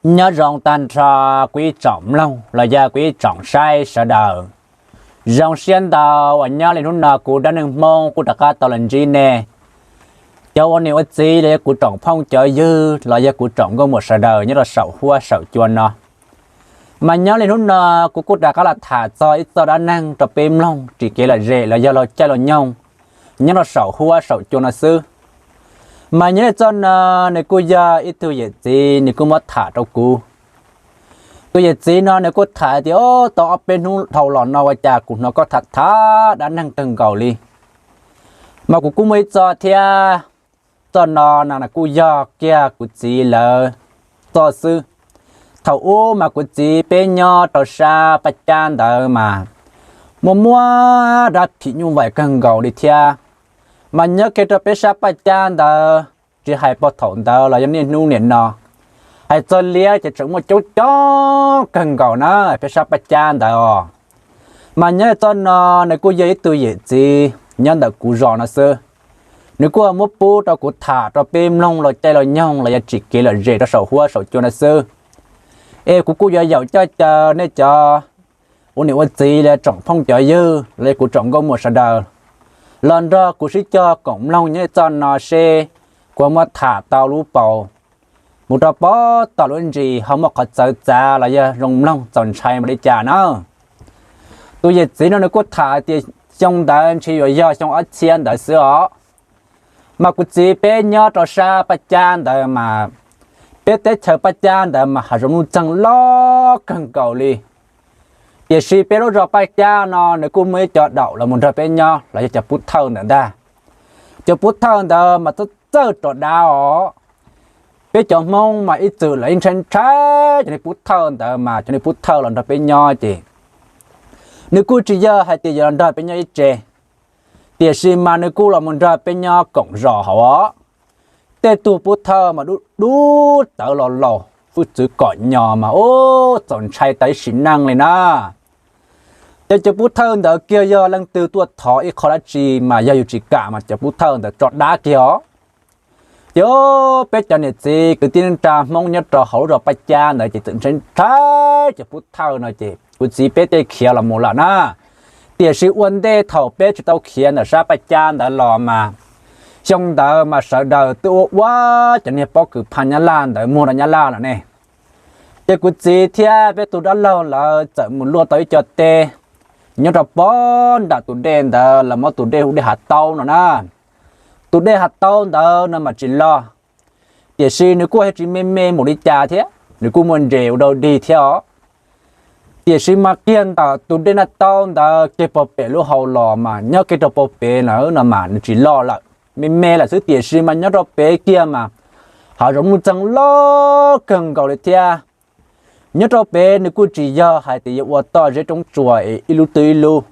Nyob zoo tag nrho kuv ib tsoom mloog los yog kuv ib tsoom saib sawv daws. Zoo siab ntau uas nyob li hnub no kuv Dab Neeg Hmoob kuj rov qab tau los ntsib nej. Cov ua niam ua txiv los yog kuv tsoom phooj cov ywg los yog kuv tsoom nkauj muam sawv daws nyob rau saum huab saum cua no. Mas nyob li hnub no kuv kuj rov qab los tham txog ib txoj dab neeg rau peb mloog ris kev lom zem los yog laug caij laug nyoog nyob rau saum huab saum cua no xwb. Mas nyob li txoj no nws kuj yog ib tug yawm txiv nws kuj muab tham rau kuv. Tus yawm txiv no nws kuj tham tias, Ob, tau ob peb hnub dhau los no ua cas kuv hnov koj tham tham dab neeg kawg nkaus li. Mas kuv kuj muaj ib txoj thiab, txoj no na kuj yog kiag kuv txiv lawv txoj xwb. Thaum ub mas kuv txiv peb nyob rau sab Paj Cab ntawd mas muaj muaj dab phim nyuj vais kawg nkaus li thiab. Mas nyob kiag rau peb sab Paj Cab ntawd, tsis hais puag thaum ntawd los yog niaj hnub nim no, hais txog liab ces tseem muaj coob coob kawg nkaus na peb sab Paj Cab ntawd os. Mas nyob li txoj no nws kuj yog ib tug yawm txiv nyob ntawm kuv zos no xwb. Nws kuj muab pub rau kuv tham rau peb mloog laug caij laug nyoog los yog ris kev lom zem rau saum huab saum cua no xwb. Es kuv kuj yuav yaum coj caw nej cov ua niam ua txiv los tsoom phooj cov ywg los yog kuv tsoom nkauj muam sawv daws los nrog kuv sib cog koom mloog nyob li txoj no seb kuv muab tham tau lub paus mus rau pem tom lub ntsis ho muaj qhov txawv txav los yog zoo mloog txaus ntshai npaum li cas na. Tus yawm txiv no nws kuj tham tias xyoo ntawd ntshe yuav yog xyoo ob txhiab ntawd xwb os. Mas kuv txiv peb nyob rau sab Paj Cab ntawd mas, peb teb chaws Paj Cab ntawd mas hav zoov nuj txeeg loj kawg nkaus li. Tiam sis peb lub zos Paj Cab no nws kuj muaj ib co daum los mus nrog peb nyob los yog cov pub thawj ntawd ntag. Cov pub thawj ntawd mas txawj txawj rov dab os. Peb cov Hmoob mas ib txwm los yeej ntshai ntshai cov niag pub thawj ntawd mas cov niag pub thawj los nrog peb nyob ces nws kuj tsis yog hais tias yuav los nrog peb nyob ib tse, tiam sis mas nws kuj los mus nrog peb nyob koom zos hauv os. Tej tug pub thawj mas dub dub tawv los laus, hwj txwv kom nyos mas ub txaus ntshai tau ib sim neej li na. Ces cov pub thawj ntawd kiag yog leej twg tuaj thov ib qho dab tsi mas yog yus tsis kam mas cov pub thawj ntawd tso dab kiag os. Ces peb cov niam txiv kwv tij neej tsa Hmoob nyob rau hauv lub zos Paj Cab ntawd ces txawm ntshai ntshai cov pub thawj no ces kuv txiv peb tej khiav los mus lawm na. Tiam sis ua ntej thaum peb tsis tau khiav ntawm sab Paj Cab ntawd los mas, xyoo ntawd mas sawv daws twb ua ua cov niag pob kws phaj Nyab Laj ntawd muag rau Nyab Laj lawm ne. Ces kuv txiv thiab peb tus dab laug lawv txawm mus luaj tau ib co teb nyob rau pem nram tus dej ntawd, lawv muab tus dej hu dej Hav Taub no na. Tus dej Hav Taub ntawd no mas tsis loj, tiam sis nws kuj tsis me me npaum li cas thiab, nws kuj muaj ntses ua dau dig thiab os. Tiam sis mas kiag ntawm tus dej Hav Taub ntawd kiag puag pem lub hau los mas nyob kiag rau puag pem lawm no mas nws tsis loj lawm, me me lawm xwb, tiam sis mas nyob rau pem kiag mas hav zoov nuj txeeg loj kawg nkaus li thiab. Nyob rau pem nws kuj tsis yog hais tias yuav ua toj zeb roob tsuas es ib lub twg ib lub,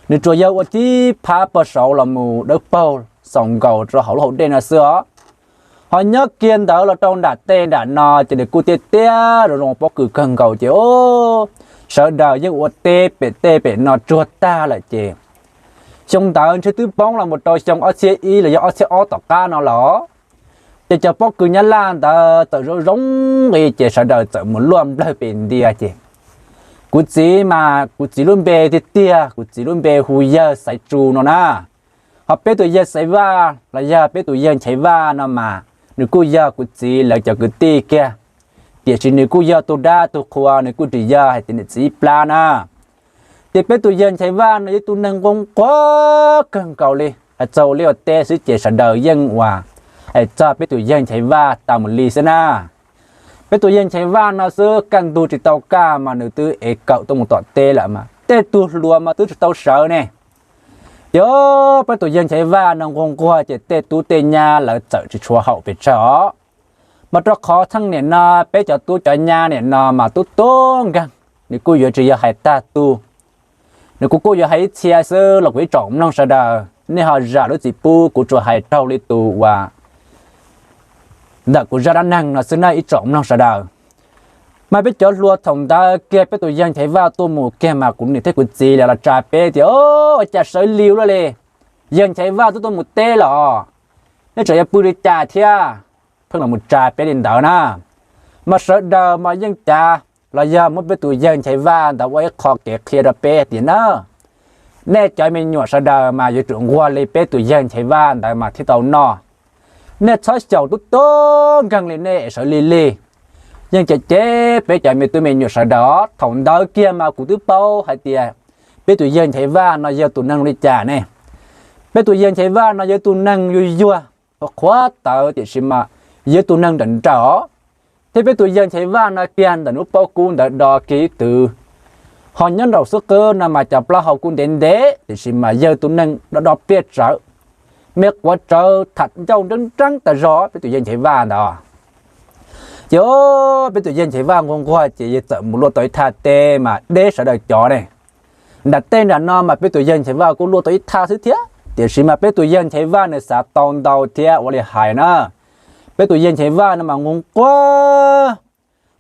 nws tsuas yog ua tib phab puag saud los mus dawb paug xaus nkaus rau hauv lub hau dej no xwb os. Ho nyob kiag ntawd los rau nram tej nram no ces nws kuj tiaj tiaj zoo zoo pob kws kawg nkaus ces sawv daws yeej ua teb pem tej pem no tsuag tag lawm ces xyoo ntawd ntshe twb poob los mus rau xyoo ob txhiab ib los yog ob txhiab ob tom qab no los, ces cov pob kws Nyab Laj ntawd txawm zoo zoo nqi ces sawv daws txawm mus luaj nplawg pem ntias ces kuv txiv mas kuv txiv lub npe tiag tiag kuv txiv lub npe hu yawg Xaiv Tsu no na. Ho peb tus yawg Xaiv Vaj los yog peb tus yawg Nchaiv Vaj no mas nws kuj yog kuv txiv lawv cov kwv tij kiag, tiam sis nws kuj yog tus dab tus qhua, nws kuj tsis yog hais tias niam txiv ib plab na. Ces peb tus yawg Nchaiv Vaj no yog ib tug neeg nquag nquag kawg nkaus li, hais txog ua liaj ua teb xwb ces sawv daws yeej ua hais txog peb tus yawg Nchaiv Vaj tas mus li xwb na. Peb tus yawg Nchaiv Vaj no xwb kaj ntug tsis tau kaj mas nws twb ev kawm tuaj mus tom teb lawm mas tej tug hluas mas twb tsis tau sawv ne. Ces peb tus yawg Nchaiv Vaj no nquag nquag ces tej tub tej nyab lawv txawm tsis tshua haum pes tsawg os. Mas rau qhov txheej niam no peb cov tub cov nyab niam no mas tub tub nkeeg, nws kuj yuav tsis yog hais tag tug. Nws kuv kuj yuav hais ib txhia xwb los kuv ib tsoom mloog sawv daws nej ho zam lub txim pub kuv tsuas hais raug li tus uas ntawm kuv zaj dab neeg no xwb na ib tsoom mloog sawv daws. Mas peb cov hluas thaum ntawd kiag peb tus yawg Nchaiv Vaj tuaj mus kiag mas kuv niam thiab kuv txiv lawv los tsa peb tias, Ua cas sawv liu luaj li, yawg Nchaiv Vaj twb tuaj mus teb los, nej tseem yuav pw li cas thiab? Pheej los mus tsa peb li ntawd na. Mas sawv daws mas yeej cav los yog muab peb tus yawg Nchaiv Vaj ntawd ua ib qho kev qhia rau peb tias na, nej cov me nyuam sawv daws mas yuav tsum nquag li peb tus yawg Nchaiv Vaj ntawd mas thiaj tau noj. Nej txhob xyaum tub tub nkeeg li nej es sawv lig lig. Yeej cem cem peb cov me tub me nyuam sawv daws os. Thaum ntawd kiag mas kuv twb paub hais tias peb tus yawg Nchaiv Vaj no yog tus neeg li cas ne. Peb tus yawg Nchaiv Vaj no yog tus neeg yuag yuag, qhuav tawv, tiam sis mas yog tus neeg nrawm nrawm os. Thiab peb tus yawg Nchaiv Vaj no kiag ntawm lub pob kub ntawd do kiag ib tw, ho nyob nraum xwb qwb no mas cov plaub hau kuj ntev ntev, tiam sis mas yog tus neeg do do pliaj tsawv, me quav tsawv tham ncauj nreeb nreeb tas zog peb tus yawg Nchaiv Vaj ntawd. Ces peb tus yawg Nchaiv Vaj nquag nquag ces yawg txawm mus luaj tau ib thaj teb mas deb sawv daws cov ne. Nram tej nram no mas peb tus yawg Nchaiv Vaj kuj luaj tau ib thaj xwb thiab, tiam sis mas peb tus yawg Nchaiv Vaj nws xav tau ntau thiab ua li hais na. Peb tus yawg Nchaiv Vaj no mas nquag nquag,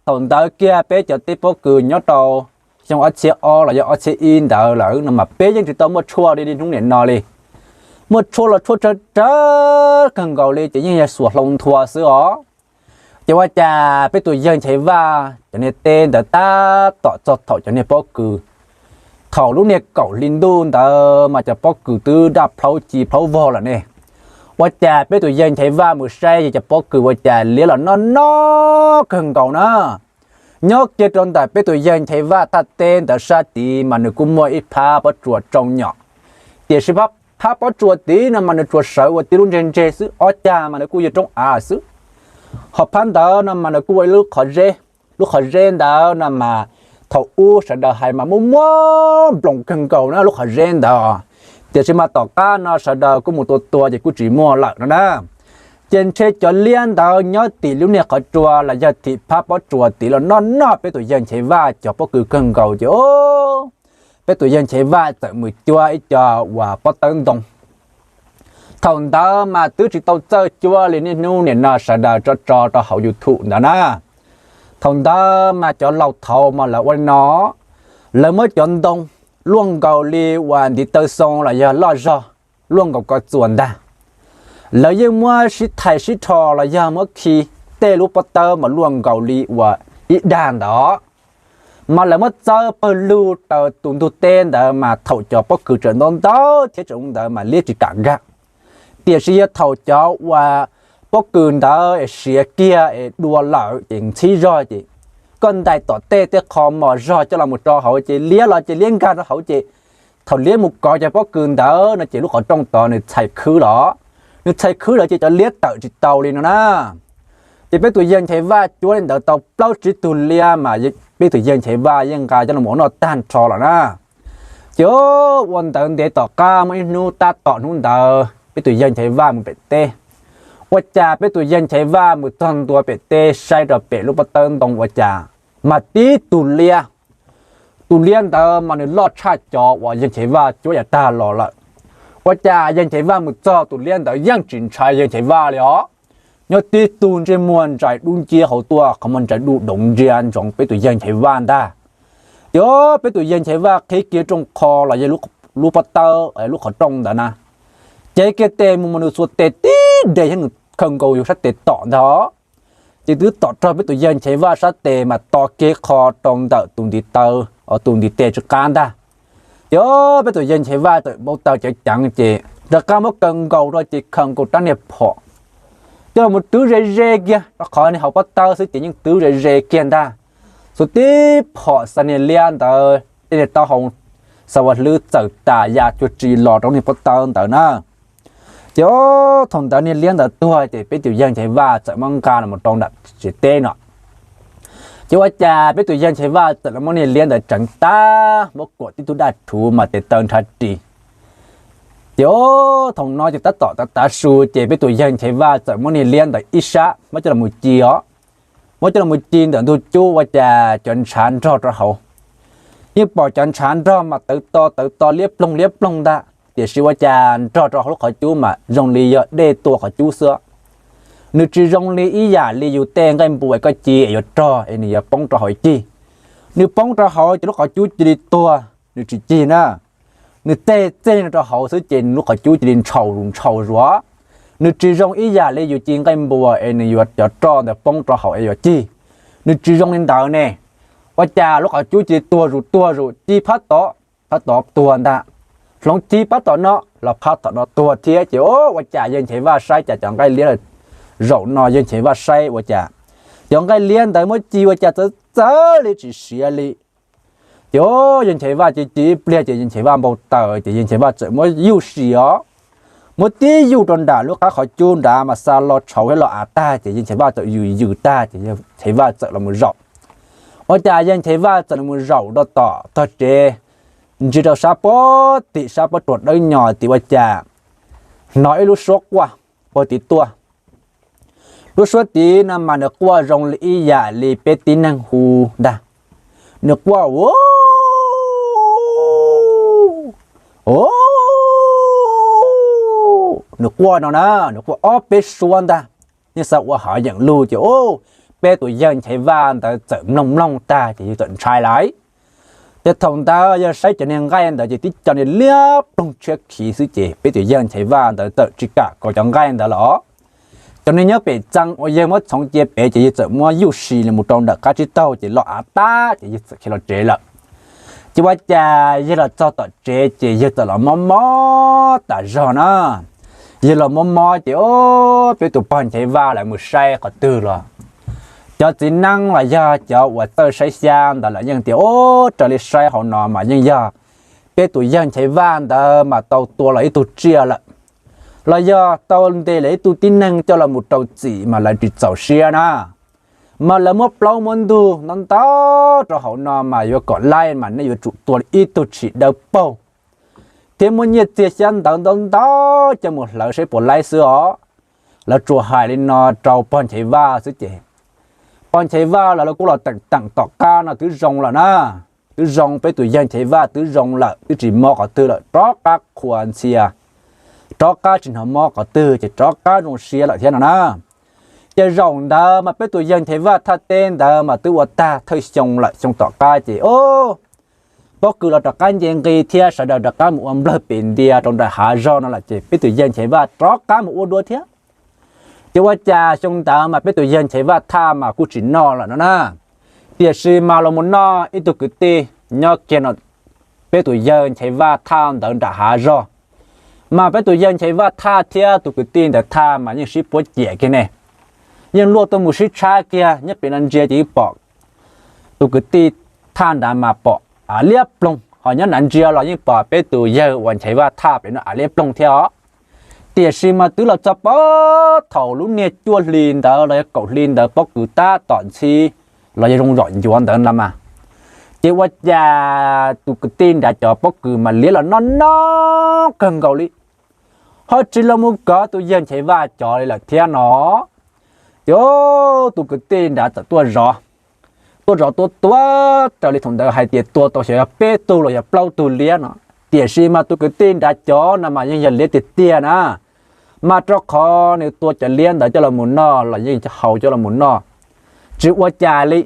thaum ntawd kiag peb cov teb pob kws nyob rau xyoo ob txhiab ob los yog ob txhiab ib ntawd lawm no mas peb yeej tsis tau muaj tshuaj li li hnub niam no li. Muaj tshuaj los tshuaj tsawg tsawg kawg nkaus li ces yeej yog xuas hlau nthua xwb os. Ces ua cas peb tus yawg Nchaiv Vaj cov niag teb ntawd tab tom txog thaum cov niag pob kws, thaum lub niag kaum hli ntuj ntawd mas cov pob kws twb daj plhaub ci plhaub vog lawm ne. Ua cas peb tus yawg Nchaiv Vaj mus saib ces cov pob kws ua cas liab los noj noj kawg nkaus na. Nyob kiag rau ntawm peb tus yawg Nchaiv Vaj thaj teb ntawd sab tid mas nws kuj muaj ib phab pob tsuas tsoo nyom, tiam sis phab pob tsuas tid no mas nws tsuas sawv ua tib lub ntseg ntseg xwb, ob cag mas nws kuj yog roob av xwb. Ho phab ntawd no mas nws kuj ua ib lub qhov zeb, lub qhov zeb ntawd no mas thaum ub sawv daws hais mas muaj muaj nploos kawg nkaus na lub qhov zeb ntawd, tiam sis mas tom qab no sawv daws kuj mus tua tua ces kuj tsis muaj lawm no na. Ces ntshe cov liab ntawd nyob tim lub niag qhov tsua los yog tim phab pob tsuas tid los noj noj peb tus yawg Nchaiv Vaj cov pob kws kawg nkaus ces peb tus yawg Nchaiv Vaj txawm mus cuab ib co uas pob tawb ntoo. Thaum ntawd mas twb tsis tau txawj cuab li niaj hnub niam no sawv daws tso tso rau hauv YouTube ntawd na. Thaum ntawd mas cov laus thaud mas lawv ua li no, lawv muab cov ntoo luaj nkaus li uas ntiv taw xoo los yog loj zog, luaj nkaus ko txuas ntag. Lawv yeej muab sib thais sib rho los yog muab khi tej lub pob tawb mas luaj nkaus li uas ib dag ntawd, mas lawv muab txawb pawg lug raws tus ntug teb ntawd mas thaum cov pob kws tseem ntau ntau thiab tseem ntawd mas liab tsis kam nkag. Tiam sis yog thaum cov uas pob kws ntawd es siav kiag es dua lawm ces ntxhib zog ces koj ntais tom tej tej qho mos zog coj los mus rau hauv ces liab los ces liab nkag rau hauv ces thaum liab mus kov cov pob kws ntawd no ces lub qhov rooj tod nws txhais khwb los, nws txhais khwb lawm ces cov liab tawm tsis tau li no na. Ces peb tus yawg Nchaiv Vaj cuab li ntawd tau plaub tsib tug liab mas peb tus yawg Nchaiv Vaj yeej nqa coj los ua noj tag nrho lawm na. Ces ua ntawd ntev tom qab muaj ib hnub tab tom hnub ntawd peb tus yawg Nchaiv Vaj mus pem teb. Ua cas peb tus yawg Nchaiv Vaj mus txog ntua pem teb saib rau pem lub pob tawb ntoo ua cas mas tib tug liab. Tus liab ntawd mas nws loj tshaj cov uas yawg Nchaiv Vaj cuab yav tag los lawm. Ua cas yawg Nchaiv Vaj mus txog tus liab ntawd yeej tsis ntshai yawg Nchaiv Vaj li os. Nyob tib tug ntsej muag ntsais dub nciab hauv tuaj, qhov muag ntsais dub doov ntsia ntsoov peb tus yawg Nchaiv Vaj ntag. Ces peb tus yawg Nchaiv Vaj qhib kiag rooj qho los yog lub pob tawb lub qhov rooj ntawd na, cev kiag tes mus mas nws xuas tes tib de thiab nws khaws nkaus yus sab tes tom ntag. Ces twb tom raug peb tus yawg Nchaiv Vaj sab tes mas to kiag qho rau ntawm tus ntiv taw, tus ntiv tes tsis qab ntag. Ces peb tus yawg Nchaiv Vaj txawm npau taws ceev ceev ces rov qab muab kaw nkaus rau ces khaws nkaus rab niag phom coj los twb ze ze kiag rau qhov niag hauv pob tawb xwb ces yeej twb ze ze kiag ntag. Xuas tib phom xa niag liab ntawd tej niag taub hau xa ua hlwb txawm tas ya cuag tsi los rau niag pob tawb ntawd na. Ces thaum ntawd niag liab ntawd tuag ces peb tus yawg Nchaiv Vaj txawm muab nqa los rau nram tsev teb no. Ces ua cas peb tus yawg Nchaiv Vaj txawm los muab niag liab ntawd tseev tag muab kuam tib tug daj rhuv mas tes taw nrhav ris. Ces thaum no ces tab tom tav tav su ces peb tus yawg Nchaiv Vaj txawm muab niag liab ntawd ib sab muab coj los mus ci os. Muab coj los mus ci ntawm ntug cub ua cas cov ntshav nrog rau hauv. Yeej pom cov ntshav nrog mas tawv to tawv to liab ploog liab ploog ntag, tiam sis ua cas nrog rau hauv lub qhov cub mas zoo li yog dej tua qhov cub xwb. Nws tsis zoo li ib yam li yus tej nqaij npua koj ci es yuav rog es nws yuav poob rau hauv cig. Nws poob rau hauv ces lub qhov cub cia li tuag, nws tsis cig na. Nws txeg txeg no rau hauv xwb ces nws lub qhov cub cia li ntshaus zus ntshaus zus. Nws tsis zoo ib yam li yus ci nqaij npua es nws yuav cov roj ntawd poob rau hauv es yuav cig. nws tsis zoo li ntawd ne. Ua cas lub qhov cub cia li tuag zus tuag zus, ci phab tod, phab tod tuag ntag, hloov ci phab tom no los phab tom no tuag thiab. Ces ua cas yawg Nchaiv Vaj saib cas cov nqaij liab, zaum no yawg Nchaiv Vaj saib ua cas cov nqaij liab ntawd muab ci ua cas txawv txawv li tsis siav li. Ces yawg Nchaiv Vaj ci ci ib pliag ces yawg Nchaiv Vaj npau taws ces yawg Nchaiv Vaj txawm muab yuj sim os, muab tib yuj rau nram lub qab qhov cub nrad mas xa lo tshauv thiab lo av tag ces yawg Nchaiv Vaj txawm yws yws tag ces yawg Nchaiv Vaj txawm los mus zaum. Ua cas yawg Nchaiv Vaj txawm los mus zaum rau tom tog tsev, ntsia rau sab pob tim sab pob tsuas dawb nyos tim ua cas hnov ib lub suab quaj puag tid tuaj. Lub suab tid no mas nws quaj zoo li ib yam li peb tib neeg hu ntag. Nws quaj u, u, nws quaj no na, nws quaj ob peb suab ntag. Yeej xav ua hov yeem lug ces peb tus yawg Nchaiv Vaj ntawd txawm mloog mloog tag ces yawg txawm ntshai lawm. Ces thaum ntawd yawg saib cov niag nqaij ntawd ces tib co niag liab ploog tshiab khiv xwb ces peb tus yawg Nchaiv Vaj ntawd txawm tsis kam kaus cov nqaij ntawd los. Cov niag nyob pem txee uas yawg muab txhoov cia pem ces yawg txawm muab yuj sim los mus rau nram qab tsib taug ces lo av tag ces yawg txawm khiav los tsev lawm. Ces ua cas yawg los txog tom tsev ces yawg txawm los mob mob tas zog na. Yawg los mob mob ces peb tus pog Nchaiv Vaj lawv mus saib qhov twg los cov txiv neeb los yog cov uas txawj saib xyab ntawd lawv yeej tias, Ub, raws li saib hauv no mas yeej yog peb tus yawg Nchaiv Vaj ntawd mas tau tua los ib tug tsiaj lawm, los yog tau ntes lawm ib tug tib neeg coj los mus rau txim mas lawv tsis txaus siab na. Mas lawv muab plaub muab ntug ntau ntau rau hauv no mas yuav kom laij mas nej yuav tsum tua ib tug tshis dawb paug thiab muab nyiaj txiag xyab ntawv ntau ntau coj mus hlawv saib puas laib xwb os. Lawv tsuas hais li no rau pog Nchaiv Vaj xwb ces pog Nchaiv Vaj los lawv kuj los teem teem tom qab no twb zoo lawm na. Twb zoo, peb tus yawg Nchaiv Vaj twb zoo lawm, twb tsis mob qhov twg lawm, rov qab qhuas ntxhias, rov qab tsis hnov mob qhov twg ces rov qab zoo siab lawm thiab no na. Ces zaum ntawd mas peb tus yawg Nchaiv Vaj thaj teb ntawd mas twb ua tag thawj xyoo lawm, xyoo tom qab ces pob kws los rov qab nce nqi thiab sawv daws rov qab mus ua nplawg pes ntia rau nram hav zog no lawm ces peb tus yawg Nchaiv Vaj rov qab mus ua dua thiab. Ces ua cas xyoo ntawd mas peb tus yawg Nchaiv Vaj thaj mas kuj tsis noj lawm no na. Tiam sis mas los mus noj ib tug kwv tij nyob kiag no peb tus yawg Nchaiv Vaj thaj ntawd nram hav zog. Mas peb tus yawg Nchaiv Vaj thaj thiab tus kwv tij ntawd thaj mas yeej sib puab ciam kiag ne. Yeej luaj tuaj mus sib tshab kiag, nyob pem no ntsia ces yeej pom tus kwv tij thaj nrad mas pom av liab ploog, ho nyob nrad ntsia los yeej pom peb tus yawg uas Nchaiv Vaj thaj pem no av liab ploog thiab os. Tiam sis mas twb los txog puag thaum lub niag cuaj hli ntawd los yog kaum hli ntawd pob kws tab tom ntxhib los yog zoo zom ncuav ntawd los mas, ces ua cas tus kwv tij nrad cov pob kws mas liab los noj noj kawg nkaus li, ho tsis los mus kov tus yawg Nchaiv Vaj cov li lawm thiab no. Ces tus kwv tij nrad txawm tuaj zov, tuaj zov tuaj tua, raws li thaum ntawd hais tias tua tau xyov yog peb tug los yog plaub tug liab no. Tiam sis mas tus kwv tij nrad cov no mas yeej yog liab tiag tiag na, mas rau qhov nws tua cov liab ntawd coj los mus noj los yeej haus coj los mus noj, tsis ua cas li.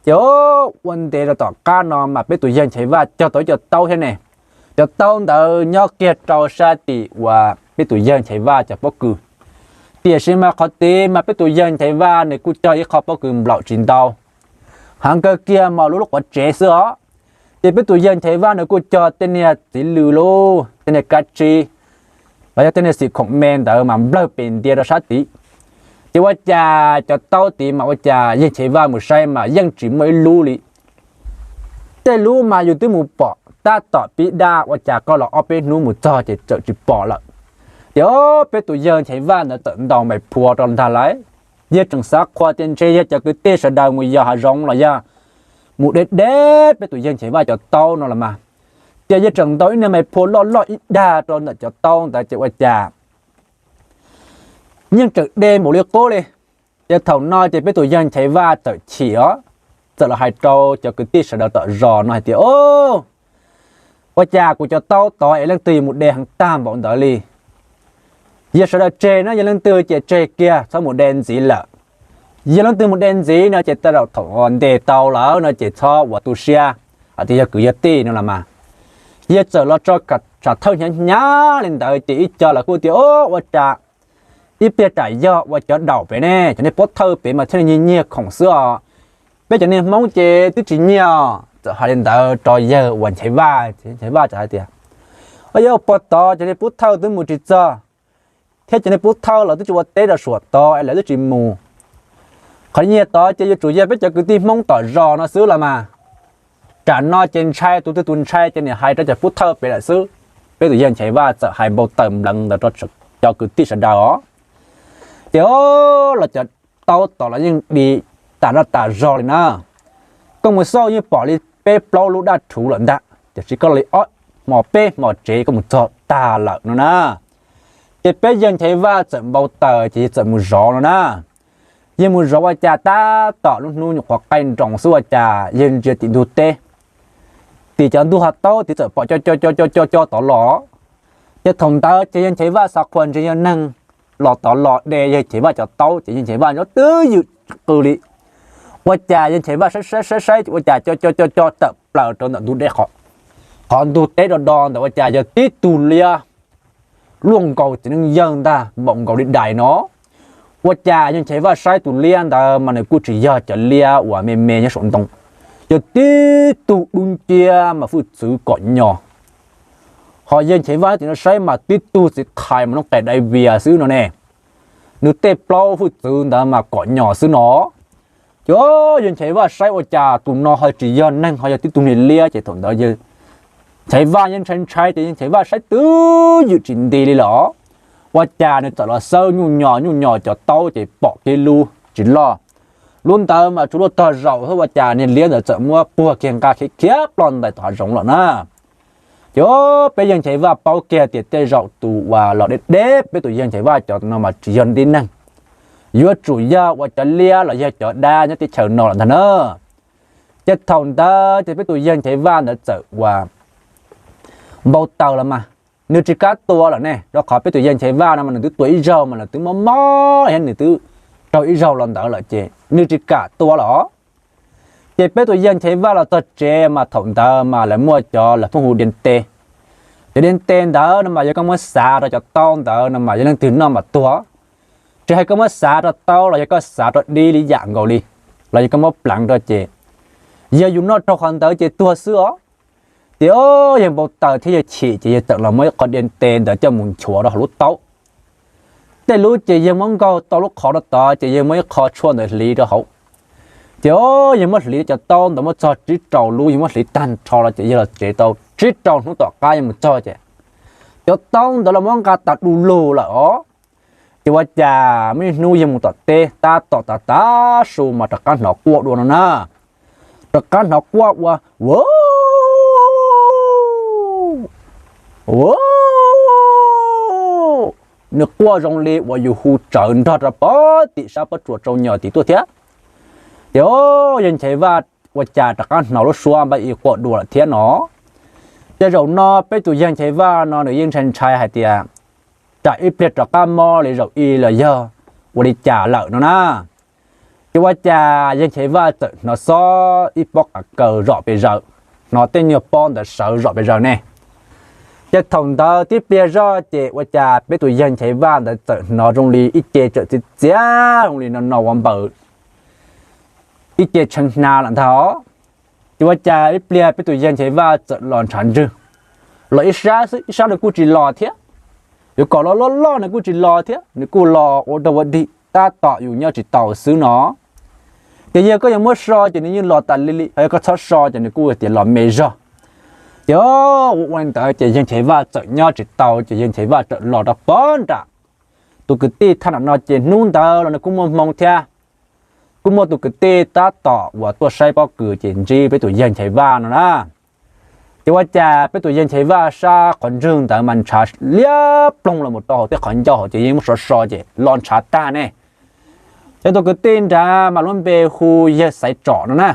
Ces ua ntev rau tom qab no mas peb tus yawg Nchaiv Vaj cog tau ib co taub thiab ne. Cov taub ntawd nyob kiag rau sab tim uas peb tus yawg Nchaiv Vaj cov pob kws. Tiam sis mas qhov tid mas peb tus yawg Nchaiv Vaj nws kuj cog ib qho pob kws nplaum tsis ntau, heev kawg kiag mas lub lub quav tsev xwb os. Ces peb tus yawg Nchaiv Vaj nws kuj cog tej niag txiv lws lub, tej niag kab tsib, los yog tej niag xim khoom me ntawd mas nplawg pes ntia rau sab tid. Ces ua cas cov taub tid mas ua cas yawg Nchaiv Vaj mus saib mas yeej tsis muaj ib lub li. Tej lub mas yus twb mus pom tab tom pib daj, ua cas koj los ob peb hnub mus txog ces txawm tsis pom lawm. Ces peb tus yawg Nchaiv Vaj ntawd txawm ntaus mais phua rau ntag lauj. Yawg tseem xav qhua tias ntshe yog cov kwv tij sawv daws mus yos hav zoov los yog mus de de peb tus yawg Nchaiv Vaj cov taub no los mas. Ces yawg tseem ntaus ib niag mais phua loj loj ib dag rau ntawm cov taub ntawd ces ua cas yeej tseem de npaum li qub li. Ces thaum no ces peb tus yawg Nchaiv Vaj txawm chim os, txawm los hais rau cov kwv tij sawv daws tom zos no hais tias, Ub, ua cas kuv cov taub tod es leej twg yuav mus de heev tag npaum ntawd li? Yog sawv daws tseg no, yog leej twg ces tseg kiag txhob mus de ntxiv lawm. Yog leej twg mus de ntxiv no ces tej zaum thaum ntes tau lawm no ces txhob ua tu siab hais tias yog kwv yog tij no los mas. Yawg txawm los tso tsam thawj hnyav hnyav li ntawd ces ib co lawv kuj tias, Ub, ua cas ib pliag tsam yog ua cov daum pem ne, cov niag pob thawj pem mas thiaj li nyiag nyiag khoom xwb os. Peb cov niag Hmoob ces twb tsis nyiag. Txawm hais li ntawd rau yawg uas Nchaiv Vaj, Nchaiv Vaj txawm hais tias, Au, yog puag tod cov niag pub thawj twb mus tsis txog, thiab cov niag pub thawj los twb tsis ua teb rau suam tod es lawv twb tsis mus. Qhov nyiag tod ces yuav tsum yog peb cov kwv tij Hmoob tom zos no xwb los mas. Tsam no ces ntshai, tus twg tus ntshai ces niam hais rau cov pub thawj pem lawm xwb. Peb tus yawg Nchaiv Vaj txawm hais npau taws npleev ntawd rau cov kwv tij sawv daws os. Ces los cov taub tod los yeej di tas nroj tas zog li na. Koj mus xauj yeej pom li peb plaub lub dab rhuv lawm ntag, tiam sis koj li ob hmo peb hmo tsev koj mus txog tag lawm no na. Ces peb yawg Nchaiv Vaj txawm npau taws ces yawg txawm mus zov no na. Yawg mus zov ua cas tab tom lub hnub nyuam qhuav qaij nroos xwb ua cas yawg ntsia tim ntug teb, tim cov ntug hav taub tid txawm pom co co co co co tod los. Ces thaum ntawd ces yawg Nchaiv Vaj xav qhuas ntsia yawg neeg los tod los de yawg Nchaiv Vaj cov taub ces yawg Nchaiv Vaj nyob twj ywm qw li. Ua cas yawg Nchaiv Vaj saib saib saib saib ua cas co co co co tawm plaws rau ntawm ntug dej, qhov ntug teb do do ntawd ua cas yog tib tug liab luaj nkaus txiv neej yawg ntag, npaum nkaus li dais no. Ua cas yawg Nchaiv Vaj saib tus liab ntawd mas nws kuj tsis yog cov liab uas me me nyob saum ntoo, yog tib tug dub nciab mas hwj txwv kom nyos. Ho yawg Nchaiv Vaj tim no saib mas tib tug txiv qhais mas noob qes dai vias xwb no ne. Nws tej plaub hwj txwv ntawd mas kom nyos xwb no. Ces yawg Nchaiv Vaj saib ua cas tus no ho tsis yog neeg ho yog tib tug niag liab ces thaum ntawd yawg Nchaiv Vaj yeej ntshai ntshai ces yawg Nchaiv Vaj saib twj ywm tsis nti li los. Ua cas nws txawm los xawb nyuj nyos nyuj nyos cov taub ces pom kiag lub tsis loj. Lub ntawd mas tsuas luaj tog zaum xwb ua cas niag liab ntawd txawm muab puag kiag nqa khiav khiav ploj ntais tom hav zoov lawm na. Ces peb yawg Nchaiv Vaj paub kiag tias tej zaum tus uas los deb deb peb tus yawg Nchaiv Vaj cov no mas tsis yog tib neeg, yuav tsum yog uas cov liab los yog cov dab nyob teb chaws no lawm ntag na. Ces thaum ntawd ces peb tus yawg Nchaiv Vaj ntawd txawm uas npau taws los mas, nws tsis kam tua lawm ne, rau qhov peb tus yawg Nchaiv Vaj no mas nws twb tua ib zaug mas nws twb mob mob thiab nws twb raug ib zaug los ntawd lawm ces nws tsis kam tua los. Ces peb tus yawg Nchaiv Vaj los txog tsev mas thaum ntawd mas lawv muaj cov lawv pheej hu dian tes. Cov dian tes ntawd no mas yog koj muab xav rau cov taub ntawd no mas yog leej twg noj mas tuag. Tsis hais koj muab xav rau taub los yog koj xav rau dib li yam nkaus li, los yog koj muab pleev rau ces yog yus noj raug qhov ntawd ces tuag xwb os. Ces yawg npau taws thiab yawg chim ces yawg txawm los muab ib qho dian tes ntawd coj mus nchuav rau hauv lub taub. Tej lub ces yawg muab nkaug tau lub qhov rau tod ces yawg muab ib qho tshuaj ntawd hliv rau hauv. Ces yawg muab hliv cov taub ntawd muab txog tsib rau lub, yawg muab hliv tag nrho los ces yawg los tsev tau tsib rau hnub tom qab yawg mus txog ces cov taub ntawd los muab nqa tas du lug lawm os. Ces ua cas muaj ib hnub yawg mus tom teb tab tom tav tav su mas rov qab hnov quaj dua no na. Rov qab hnov quaj ua, ua, ua, nws quaj zoo li uas yus hu tsawv nrog rau pog tim sab pob tsuas tsau nyos tid tuaj thiab. Ces yawg Nchaiv Vaj ua cas rov qab hnov lub suab npaj ib quaj dua lawm thiab no. Ces zaum no peb tus yawg Nchaiv Vaj no nws yeej ntshai ntshai hais tias tsam ib pliag rov qab mob li zaum ib los yog ua li cas lawm no na. Ces ua cas yawg Nchaiv Vaj txawm hnov xob ib pob qav kaws zom pes zaws, hnov tej nyuag pob ntawd sawv zom pes zaws ne. Ces thaum ntawd tib pliag zoj ces ua cas peb tus yawg Nchaiv Vaj ntawd txawm hnov zoo li ib ce txawm txiav txiav zoo li no no ua npaws ib ce tshee hna lawm ntag os. Ces ua cas ib pliag peb tus yawg Nchaiv Vaj txawm los ntshav ntswg, los ib sab xwb, ib sab nws kuj tsis los thiab. Yuav kom los loj loj nws kuj tsis los thiab, nws kuj los ua dog ua dig tab tom yus nyob tsis tau xwb no. Ces yog koj yuav muab so ces nws yeej los tas li li, ho yog koj txhob so ces nws kuj tias los me zog. Ces ua ua li ntawd ces yawg Nchaiv Vaj txawm nyob tsis tau ces yawg Nchaiv Vaj txawm los rau pog nram tus kwv tij thaj nram no ces hnub ntawd los nws kuj muaj hmoo thiab. Kuj muaj tus kwv tij tab tom uas tuaj saib pob kws ces ntsib peb tus yawg Nchaiv Vaj no na. Ces ua cas peb tus yawg Nchaiv Vaj sab qhov ntswg ntawd mas ntshav liab ploog los mus rau hauv tej qhov ncauj hauv ces yeej muab so so ces los ntshav tag ne. Ces tus kwv tij nrad mas lub npe hu yawg Xaiv Tsom no na.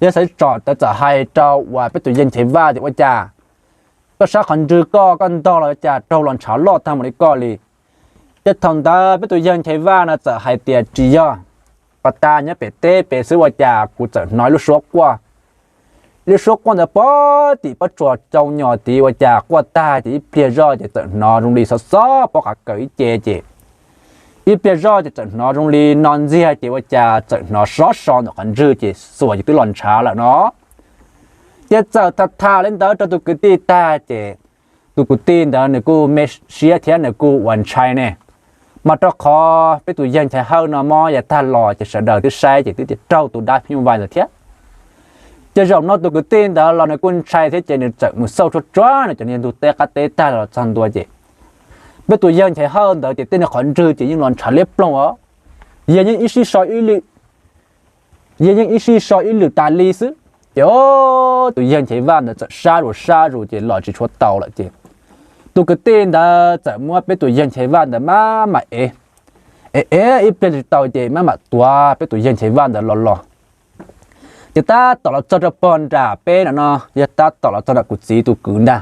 Yawg Xaiv Tsom txawm hais rau uas peb tus yawg Nchaiv Vaj tias ua cas koj sab qhov ntswg koj, koj ntog los cas raug los ntshav loj tag mus li koj li. Ces thaum ntawd peb tus yawg Nchaiv Vaj no txawm hais tias tsis yog, pas tas nyob pem teb pem xwb ua cas kuv txawm hnov ib lub suab quaj. Ib lub suab quaj ntawd pog tim pob tsuas tsau nyos tid ua cas quaj tag ces ib pliag zoj ces txawm hnov zoo li xob xob pob qav kaws ib ce ces Ib pliag zoj ces txawm hnov zoo li no ntxiag ces ua cas txawm hnov sov so ntawm qhov ntswg ces xuas ces twb los ntshav lawm no. Ces txawm tham tham li ntawd rau tus kwv tij tag ces tus kwv tij ntawd nws kuj me siab thiab nws kuj ua ntshai ne. Mas rau qhov peb tus yawg Nchaiv Hawj no mob yav tag los ces sawv daws twb saib ces twb tias raug tus dab phim nyuj vais ntawd thiab. Ces zaum no tus kwv tij ntawd los nws kuj ntshai thiab ces nws txawm mus xauj tsuag tsuag nws cov niag ntug teb qab teb tag los txog ntua ces peb tus yawg Nchaiv Hawj ntawd ces tej niag qhov ntswg ces yeej los ntshav liab ploog os. Yog yeej ib sij so ib lwm, yog yeej ib sij so ib lwm tas li xwb. Ces tus yawg Nchaiv Vaj ntawd txawm sab zus sab zus ces los tsis tshua tau lawm ces tus kwv tij ntawd txawm muab peb tus yawg Nchaiv Vaj ntawd maj mam ev, ev ev ib pliag tsis tau ces maj mam tuav peb tus yawg Nchaiv Vaj ntawd los los. Ces tab tom los txog rau pog nram peb no no, yog tab tom los txog nram kuv txiv tus kwv ntag.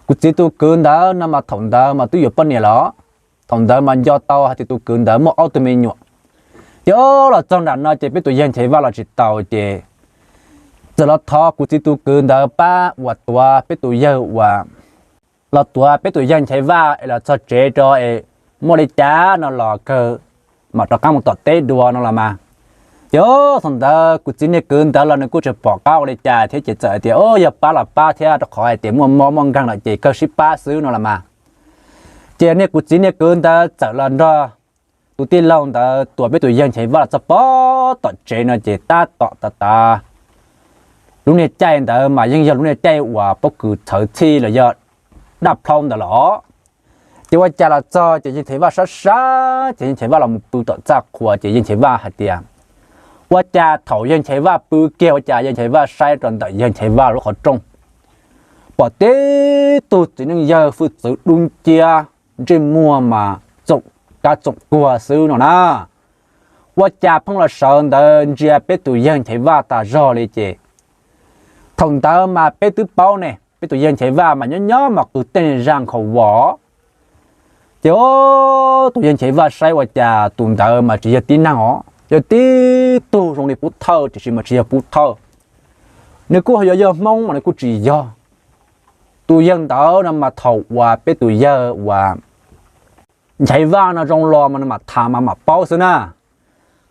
Kuv txiv tus kwv ntawd no mas thaum ntawd mas twb yuav poj niam lawm. Thaum ntawd mas nco tau hais tias tus kwv ntawd muaj ob tug me nyuam. Ces los txog nram no ces peb tus yawg Nchaiv Vaj los tsis taus ces txawm los thov kuv txiv tus kwv ntawd pab uas tuav peb tus yawg uas los tuav peb tus yawg Nchaiv Vaj es los txog tsev rau es muaj li cas no los kawg mam rov qab mus tom teb dua no los mas. Ces thaum ntawd kuv txiv niag kwv ntawd los nws kuj tsis pom qab ua li cas thiab ces txawm hais tias o yog pab los pab thiab rau qhov hais tias muaj mob muaj nkeeg lawm ces kawg sib pab xwb no los mas. Ces niag kuv txiv niag kwv ntawd txawm los nrog tus tij laug ntawd tuav peb tus yawg Nchaiv Vaj los txog pem tom tsev no ces tab tom tas tas lub niag caij ntawd mas yeej yog lub niag caij uas pob kws txhawv txhij los yog daj plhaub ntawd los. Ces ua cas los txog ces yawg Nchaiv Vaj sab sab ces yawg Nchaiv Vaj los mus pw tom txaj qhua ces yawg Nchaiv Vaj hais tias ua cas thaum yawg Nchaiv Vaj pw kiag ua cas yawg Nchaiv Vaj saib rau ntawm yawg Nchaiv Vaj lub qhov rooj pom tib tug txiv neej yawg hwj txwv dub nciab ntsej muag mas txoom kab txoom kuag xwb no na. Ua cas pheej los sawv ntawd ntsia peb tus yawg Nchaiv Vaj tas zog li ces thaum ntawd mas peb twb paub ne peb tus yawg Nchaiv Vaj mas nyob nyob mas qw tej zaj nkhaus vos. Ces tus yawg Nchaiv Vaj saib ua cas tus ntawd mas tsis yog tib neeg os, yog tib tug zoo li pub thawj tiam sis mas tsis yog pub thawj. Nws kuj yuav yog Hmoob mas nws kuj tsis yog. Tus yawg ntawd no mas thaum uas peb tus yawg uas Nchaiv Vaj no zoo los mas nws mam tham mas mam paub xwb na.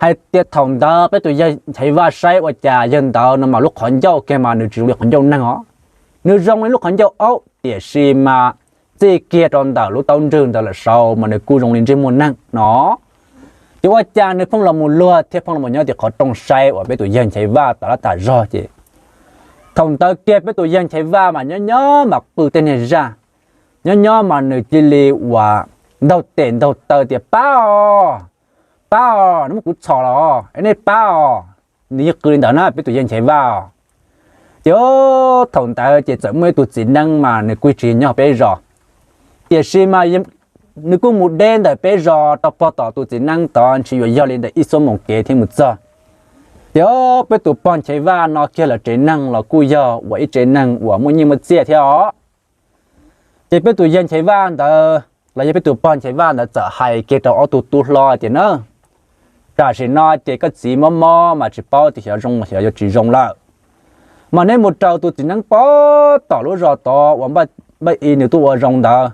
Hais tias thaum ntawd peb tus yawg Nchaiv Vaj saib ua cas yawg ntawd no mas lub qhov ncauj kiag mas nws tsis zoo li qhov ncauj neeg os, nws zoo li lub qhov ncauj aub tiam sis mas txij kiag rau ntawm lub taub ntswg ntawd lawm saud mas nws kuj zoo li ntsej muag neeg no. Ces ua cas nws pheej los mus luag thiab pheej los mus nyob tim qhov rooj saib uas peb tus yawg Nchaiv Vaj tas lab tas zog ces thaum ntawd kiag peb tus yawg Nchaiv Vaj mas nyob nyob mas qw tej niag zaj, nyob nyob mas nws cia li uas ntaug tes ntaug taw tias pab os, pab os, nws muab kuv txhom los es nej pab os. Nws yeej qw li ntawd na peb tus yawg Nchaiv Vaj os. Ces thaum ntawd ces txawm muaj ib tug txiv neeb mas nws kuj tsis nyob peb zos, tiam sis mas nws kuj mus deb ntawm peb zos rau pog tom tus txiv neeb tod ntshe yuav yog li ntawm ib xuab moos kev thiaj mus txog. Ces peb tus pog Nchaiv Vaj no kiag lawv tsev neeg los kuj yog uas ib tsev neeg uas muaj nyiaj muaj txiaj thiab os. Ces peb tus yawg Nchaiv Vaj ntawd los yog peb tus pog Nchaiv Vaj ntawd txawm hais kiag rau ob tug tub hlob tias na, tam sim no ces koj txiv mob mob mas tsis paub tias xyov zoo xyov yuav tsis zoo lawm, mas neb mus raws tus txiv neeb pog tom lub zos tod uas npaj i nws tuaj ua zoo ntawd,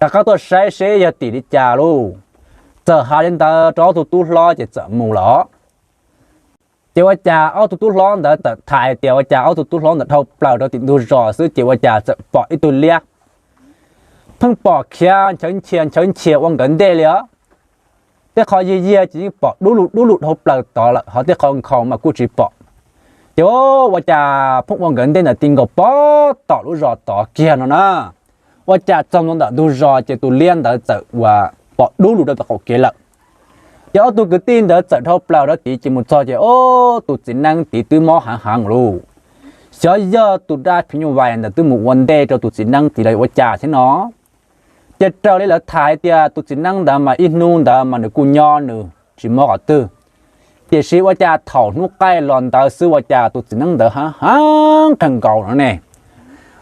rov qab tuaj saib seb yog tim li cas lauj. Txawm hais li ntawd rau ob tug tub hlob ces txawm mus lawm. Ces ua cas ob tug tub hlob ntawd txawm tham tias ua cas ob tug tub hlob ntawd dhau plaws rau tim ntug zos xwb ces ua cas txawm pom ib tug liab pheej pom khiav nchawv nchia nchawv nchia ua nkawd ntej li os. Tej qho yiag yiag ces yeej pom dub lug dub lug dhau plaws tod lawm, ho tej qho nkhaus mas kuj tsis pom. Ces ua cas pheej ua nkawd ntej ntawm ti nkaus pog tom lub zos tod kiag no na. Ua cas txog ntua ntawm ntug zos ces tus liab ntawd txawm uas pom dub lug rau tom qaum kev lawm. Ces ob tug kwv tij ntawd txawm dhau plaws rau tid ces mus txog ces ob tus txiv neeb tid twb mob heev heev lauj. Xyov yog tus dab phim nyuj vais ntawd twb mus ua ntej rau tus txiv neeb tid los ua cas thiab no. Ces raws li lawv tham hais tias tus txiv neeb ntawd mas ib hnub ntawd mas nws kuj nyob nws tsis mob qhov twg, tiam sis ua cas thaum hnub qaij los ntawd xwb ua cas tus txiv neeb ntawd heev heev kawg nkaus no ne.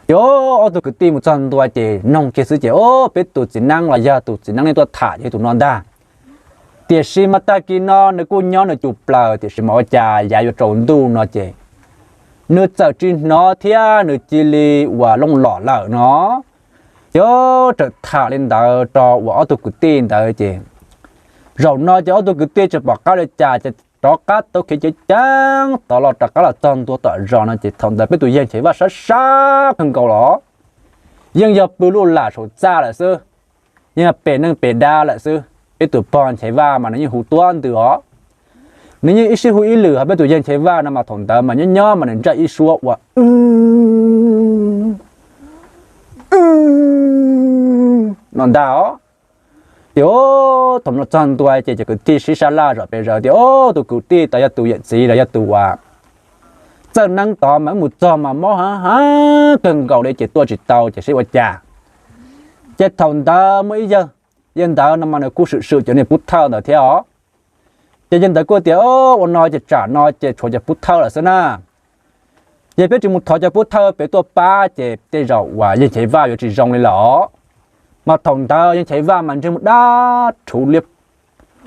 Ces ob tug kwv tij mus txog ntua ces noog kiag xwb ces o peb tus txiv neeb los yog tus txiv neeb nej tuaj tham ces tus no ntag. Tiam sis mas tag kis no nws kuj nyob nws cum plaws tiam sis mas ua cas yav yuav tsaus ntuj no ces nws txawm tsis hnov thiab nws cia li uas looj lom lawm no. Ces rawm tham li ntawd rau uas ob tug kwv tij ntawd ces Zaum no ces ob tug kwv tij tsis pom qab li cas ces rov qab taug kev ceev ceev tod los rov qab los txog ntua tom zos no ces thaum ntawd peb tus yawg Nchaiv Vaj sab sab kawg nkaus los yeej yog pw luj lam saum txaj lawm xwb, yeej pem neeg pem dab lawm xwb. Peb tus pog Nchaiv Vaj mas nws yeej hu tuab ntws os, nws yeej ib sij hu ib lwm, ho peb tus yawg Nchaiv Vaj no mas thaum ntawd mas nyob nyob mas nws ntsaj ib suab ua no ntag os. Ces thaum no txog ntua ces cov kwv tij sib sab laj zom pes zaws tias, Ub, tus kwv tij tod yog tus yawm txiv los yog tus uas txawj neeb tod mas wb mus txog mas mob hav hav kawg nkaus li ces tua tsis tau ces seb ua cas. Ces thaum ntawd muaj ib yawg, yawg ntawd no mas nws kuj swm swm cov niag pub thawj ntawd thiab os. Ces yawg ntawd kuj tias, Ua no ces tsam no ces tshuav cov pub thawj lawm xwb na. Ces peb tsis mus thov cov pub thawj pem tuaj pab ces tej zaum uas yawg Nchaiv Vaj yuav tsis zoo li lawm os. Mas thaum ntawd yawg Nchaiv Vaj mas ntsej muag dab rhuv liab,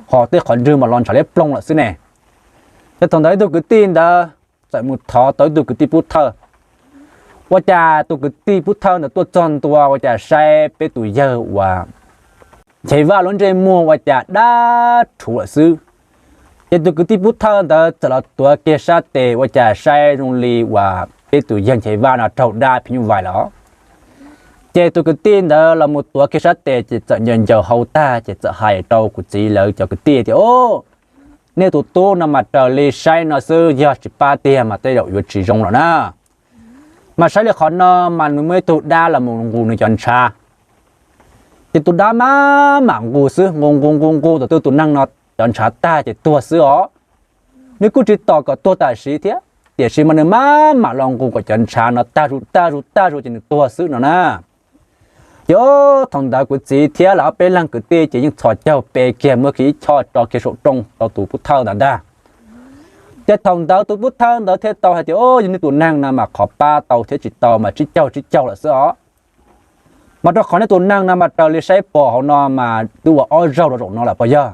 ho tej qhov ntswg mas los ntshav liab ploog lawm xwb ne. Ces thaum ntawd ib tug kwv tij ntawd txawm mus thov tau ib tug kwv tij pub thawj. Ua cas tus kwv tij pub thawj ntawd tuaj txog ntua ua cas saib peb tus yawg uas Nchaiv Vaj lub ntsej muag ua cas dab rhuv lawm xwb. Ces tus kwv tij pub thawj ntawd txawm los tuav kiag sab tes ua cas saib zoo li uas peb tus yawg Nchaiv Vaj no raug dab phim nyuj vais lawm. Ces tus kwv tij ntawd los mus tuav kiag sab tes ces txawm ncaws ncaws hau tag ces txawm hais rau kuv txiv lawv cov kwv tij tias, Ub, nej tus tub no mas raws li saib no xwb yog tsis pab tiag mas tej zaum yuav tsis zoo lawm na. Mas saib li qhov no mas nws muaj ib tug dab los mus nqus nws cov ntshav. Ces tus dab maj mam nqus xwb, nqus nqus nqus nqus thaum twg tus neeg no cov ntshav tag ces tuag xwb os. Nws kuj tsis tom kom tuag tam sim thiab, tiam sis mas nws maj mam los nqus kom cov ntshav no tag zus tag zus tag zus ces nws tuag xwb no na. Ces thaum ntawd kuv txiv thiab lawv ob peb leeg kwv tij ces yeej txhos caug pe kiag muab kiag ib choj tso kiag saum rooj rau tus pub thawj ntawd ntag. Ces thaum ntawd tus pub thawj ntawd thiaj tau hais tias, Ub, yog nej tus neeg no mas qhov pab tau thiab tsis tau mas tsib caug tsib caug lawm xwb os. Mas rau qhov nej tus neeg no mas raws li saib pom hauv no mas twb ua ob zaug rau zaum no lawm puas yog?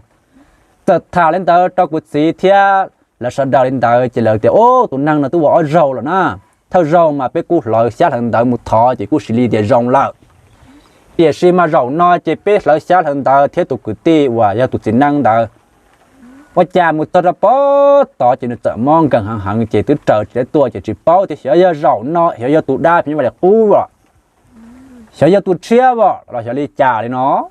Txawm tham li ntawd rau kuv txiv thiab lawv sawv daws li ntawd ces lawv tias, Ub, tus neeg no twb ua ob zaug lawm na. Thawj zaug mas peb kuj hlawv xyab hlawv ntawv mus thov ces kuj xws li tias zoo lawm. Tiam sis mas zaum no ces peb hlawv xyab hlawv ntawv thiab tus kwv tij uas yog tus txiv neeb ntawd ua cas mus txog rau pem tod ces nws txawm mob nkeeg heev heev ces twb raws tsis tau tuaj ces tsis paub tias xyov yog zaum no xyov yog tus dab phim nyuj vais li qub los xyov yog tus tshiab los xyov li cas li no.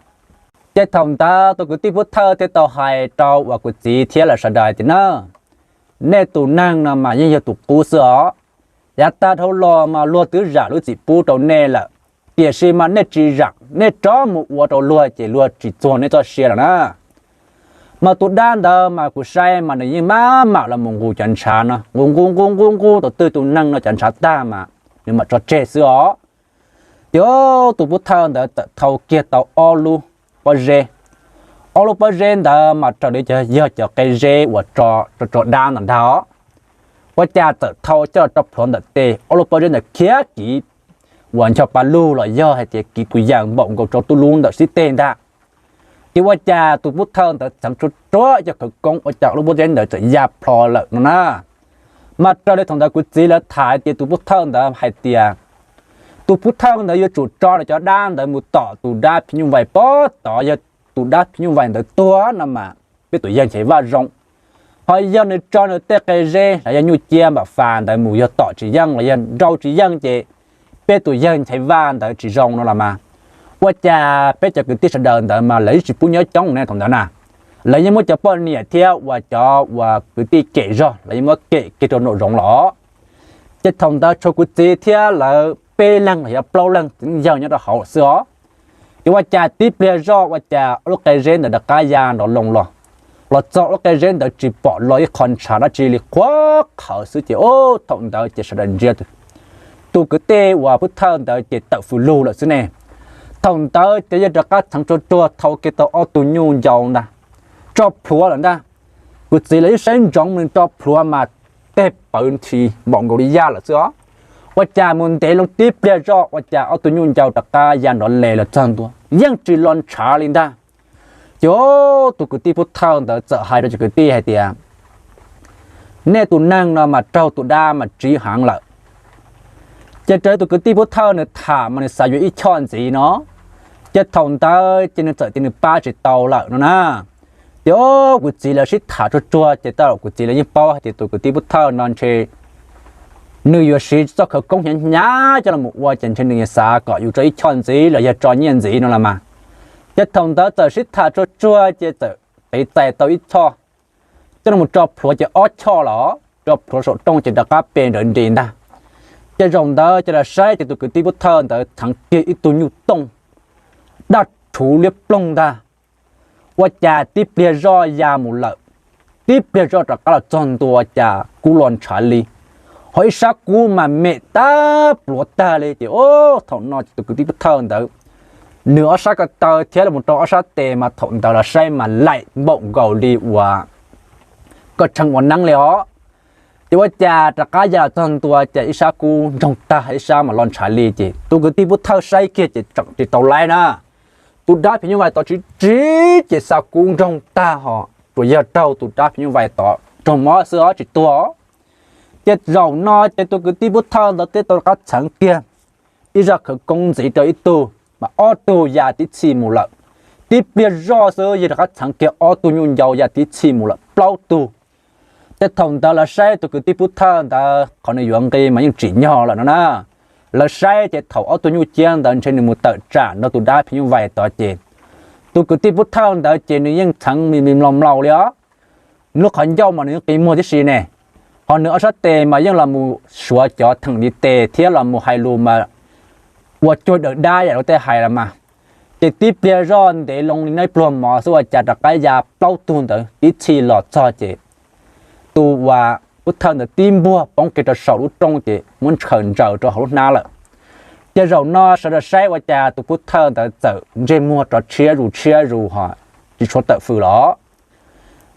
Ces thaum ntawd tus kwv tij pub thawj thiaj tau hais rau uas kuv txiv thiab lawv sawv daws tias na, nej tus neeg no mas yeej yog tus qub xwb os. Yav tag dhau los mas luag twb zam lub txim pub rau nej lawm, tiam sis mas nej tsis zam, nej rov mus ua rau luag ces luag tsis txuag nej txoj sia lawm na. Mas tus dab ntawd mas kuv saib mas nws yeej maj mam los mus nqus cov ntshav no, nqus nqus nqus nqus nqus thaum twg tus neeg no cov ntshav tag mas nws mam tso tseg xwb os. Ces tus pub thawj ntawd txawm thau kiag tau ob lub pob zeb. Ob lub pob zeb ntawd mas raws li cov yog cov qe zeb uas tso tso dab ntawd ntag os. Ua cas txawm thau coj tso plhuav ntawm tes, ob lub pob zeb ntawd khiav kiv uas ncho pa lug los yog hais tias kiv tus yam npaum nkaus rau tub lub ntawm xib teg ntag. Ces ua cas tus pub thawj ntawd txeev tsuag tsuag cov khawv koob ua cas ob lub pob zeb ntawd txawm ya plho lawm no na. Mas raws li thaum ntawd kuv txiv lawv tham hais tias tus pub thawj ntawd hais tias tus pub thawj ntawd yuav tsum tso nws cov dab ntawd mus tom tus dab phim nyuj vais pem tod, yog tus dab phim nyuj vais ntawd tuag no mas peb tus yawg Nchaiv Vaj zoo. Ho yog nws tso nws tej qe zeb los yog nyuj ciab npam fas ntawd mus yog tom tsis yeej los yog nrau tsis yeej ces peb tus yawg Nchaiv Vaj ntawd tsis zoo no los mas. Ua cas peb cov kwv tij sawv daws ntawd mas lawv yeej tsis pub nyob coob ne thaum ntawd na. Lawv yeej muab cov poj niam thiab uas cov uas kwv tij kem zog lawv yeej muab kem kiag rau nraum zoov los. Ces thaum ntawd tshuav kuv txiv thiab lawv peb leeg los yog plaub leeg txiv yawg nyob rau hauv xwb os. Ces ua cas tib pliag zoj ua cas lub qe zeb ntawd rov qab ya nrov loo los, los txog lub qe zeb ntawd tsis pom los ib qho ntshav dab tsi li, qhuav qhawv xwb ces ub thaum ntawd ces sawv daws ntsia tus kwv tij uas pub thawj ntawd ces tawm fws lug lawm xwb ne. Thaum ntawd ces yawg rov qab txeev tsuag tsuag thau kiag tau ob tug nyuj ncau ntag, tso plhuav lawm ntag. Kuv txiv lawv yeej saib ntsoov nws tso plhuav mas tej pawv nthi npaum nkaus li yaj lawm xwb os. Ua cas mus ntev loo tib pliag zoj ua cas ob tug nyuj ncau rov qab ya nrov les los txog ntua yeej tsis los ntshav li ntag. Ces tus kwv tij pub thawj ntawd txawm hais rau cov kwv tij hais tias, nej tus neeg no mas raug tus dab mas tsiv heev lawm. Ces raws li tus kwv tij pub thawj nws tham mas nws xav yuav ib choj ntxiv no, ces thaum ntawd ces nws txawm tias nws pab tsis tau lawm no na. Ces kuv txiv lawv sib tham tsuag tsuag ces tau, kuv txiv lawv yeej paub hais tias tus kwv tij Pub Thawj no ntshe nws yuav siv txoj khawv koob hnyav hnyav coj los mus ua ces ntshe nws yuav xav kom yus tso ib choj ntxiv los yog tso nyiaj ntxiv no los mas. Ces thaum ntawd txawm sib tham tsuag tsuag ces txawm tev txais tau ib choj coj los tso plhuav ces ob choj los tso plhuav saum rooj ces rov qab pe nrawv nris ntag. Ces zaum ntawd ces los saib ces tus kwv tij Pub Thawj ntawd txheev kiag ib tug nyuj tooj daj rhuv liab ploog ntag. Ua cas tib pliag zoj ya mus lawm, tib pliag zoj rov qab los txog ntua cas kub los ntshav li, ho ib sab kub mas mem tag pluav tag li ces thaum no ces tus kwv tij Pub Thawj ntawd nws ob sab ko taw thiab los rau ob sab tes mas thaum ntawd los saib mas laim npaum nkaus li uas koj tshee ua neeb li os. Ces ua cas rov qab ya los txog ntua ces ib sab kub ntsoog tag ib sab mas los ntshav li ces tus kwv tij Pub Thawj saib kiag ces tseem tsis tau laib na. Tus dab phim nyuj vais tod tsiv tsiv ces xa kub ntsoog tag ho tsuas yog raug tus dab phim nyuj vais tod raug mob xwb os tsis tuag. Ces zaum no ces tus kwv tij Pub Thawj ntawd thiaj tau rov qab txheev kiag ib zaj khawv koob ntxiv rau ib tug mas ob tug ya tib txhij mus lawm. Tib pliag zoj xwb yog rov qab txheev kiag ob tug nyuj ncau ya tib txhij mus lawm plaub tug. Ces thaum ntawd lawv saib tus kwv tij Pub Thawj ntawd qhov nws yuav nqi mas yeej tsim nyog lawm no na. Lawv saib ces thaum ob tug nyuj ciab ntawd ntshe nws mus tawm tsam nrog tus dab phim nyuj vais tod ces tus kwv tij Pub Thawj ntawd ces nws yeej txheev me me mlaus mlaus li os. Nws lub qhov ncauj mas nws yeej qi muag tib si ne, ho nws ob sab tes mas yeej los mus suav cov theem ntiv tes thiab los mus hais lus mas ua cuag daws dab yam luag tej hais los mas. Ces tib pliag zoj ntev loo li neb pluag mov xwb ua cas rov qab ya plaub tug ntawd tib txhij los txog ces tus uas Pub Thawj ntawd tib npuag poob kiag rau saum lub rooj ces muab ntshawm ntsaws rau hauv lub hnab lawm. Ces zaum no sawv daws saib ua cas tus Pub Thawj ntawd txawm ntsej muag rov tshiab zus tshiab zus ho tsis tshua tawm fws los.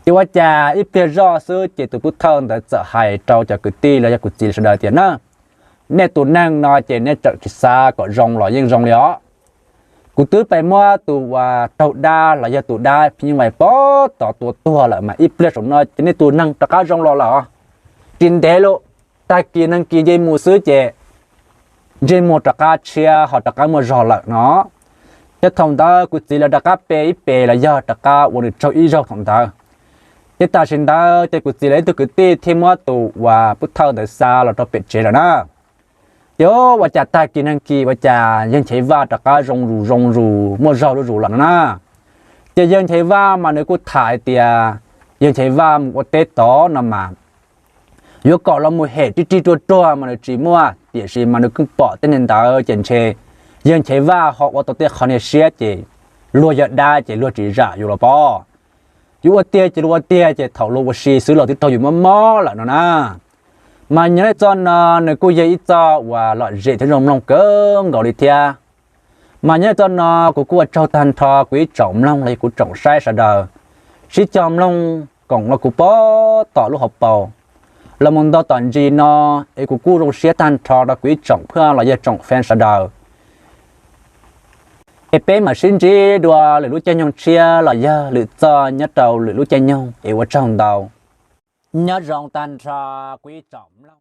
Ces ua cas ib pliag zoj xwb ces tus Pub Thawj ntawd txawm hais rau cov kwv tij los yog kuv txiv sawv daws tias na, nej tus neeg no ces nej tseem tsis xav kom zoo los yeej zoo li os. Kuv twb pais muab tus uas raug dab los yog tus dab phim nyuj vais pov tod tua tuag lawm mas ib pliag saum no ces nej tus neeg rov qab zoo los lawm os. Tsis ntev lawm, tag kis neeg kis nce mus xwb ces ntsej muag rov qab tshiab ho rov qab muaj zog lawm no. Ces thaum ntawd kuv txiv lawv rov qab pe ib pe los yog rov qab ua nws tsaug ib zaug thaum ntawd. Ces tam sim ntawd ces kuv txiv lawv ib tug kwv tij thiaj muab tus uas Pub Thawj ntawd xa los rau pem tsev lawm na. Ces ua cas tag kis neeg kis ua cas yawg Nchaiv Vaj rov qab zoo zus zoo zus muaj zog zuj zus lawm no na. Ces yawg Nchaiv Vaj mas nws kuj tham hais tias yawg Nchaiv Vaj mus ua teb tod no mas yuav kom los mus hem rig rig ruag ruag mas nws tsis muaj, tiam sis mas nws kuj pom tej niag ntawd ces ntshe yawg Nchaiv Vaj ho ua tau tej qhov niag siab ces luag yog dab ces luag tsis zam yus los pob. Yus ua tiag ces luag ua tiag ces thaum luag ua si xwb los twb raug yus mob mob lawm no na. Mas nyob li txoj no nws kuj yog ib txoj uas lom zem thiab zoo mloog kawg nkaus li thiab. Mas nyob li txoj no kuv kuj ua tsaug tag nrho kuv ib tsoom mloog los yog kuv tsoom saib sawv daws sib cog mloog koom los kuv pov tom lub hauv paus los mus nto tom ntsis no, es kuv kuj zoo siab tag nrho rau kuv ib tsoom phooj los yog tsoom fan sawv daws. Es peb mam sib ntsib dua lwm lub caij nyoog tshiab los yog lwm txoj nyob rau lwm lub caij nyoog es ua tsaug ntau. Nyob zoo tag nrho kuv ib tsoom mloog.